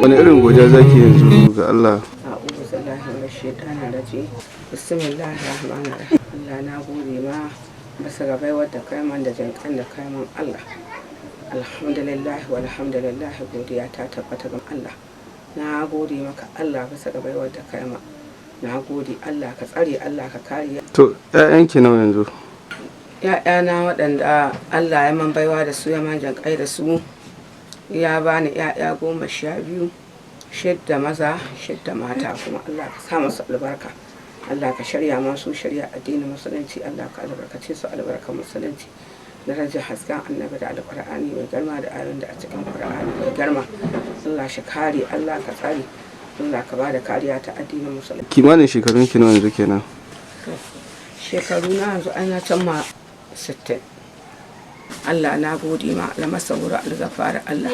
Wani irin godiya zaki yanzu ga Allah? A'udhu billahi minash shaitanir rajim. Bismillahir rahmanir rahim. Allah, na gode ma bisa ga baiwar da kai man da jinƙan da kai man, Allah. Alhamdulillah, walhamdulillah, godiya ta tabbata ga Allah. Na gode maka, Allah, bisa ga baiwar da kai man. Na gode, Allah, ka tsare, Allah ka kare. To, 'ya'yanki nawa yanzu? ‘Ya'yana waɗanda Allah ya man baiwa da su, ya man jinƙai da su, ya bani ‘ya'ya 12, shidda maza, shidda mata. Kuma Allah ka sa masu albarka, Allah ka shirya masu shirya addinin Musulunci, Allah ka albarkace su albarkar Musulunci, darajar hasken Annabi da Alƙur'ani mai girma da ayoyin da a cikin Ƙur'ani mai girma. Allah shi kare, Allah ka tsare, Allah ka bada kariya ta addinin Musulunci. Kimanin shekarun ki nawa yanzu kenan? Shekaru na yanzu ana cimma 60. Allah, na gode ma almasawura algafara, Allah.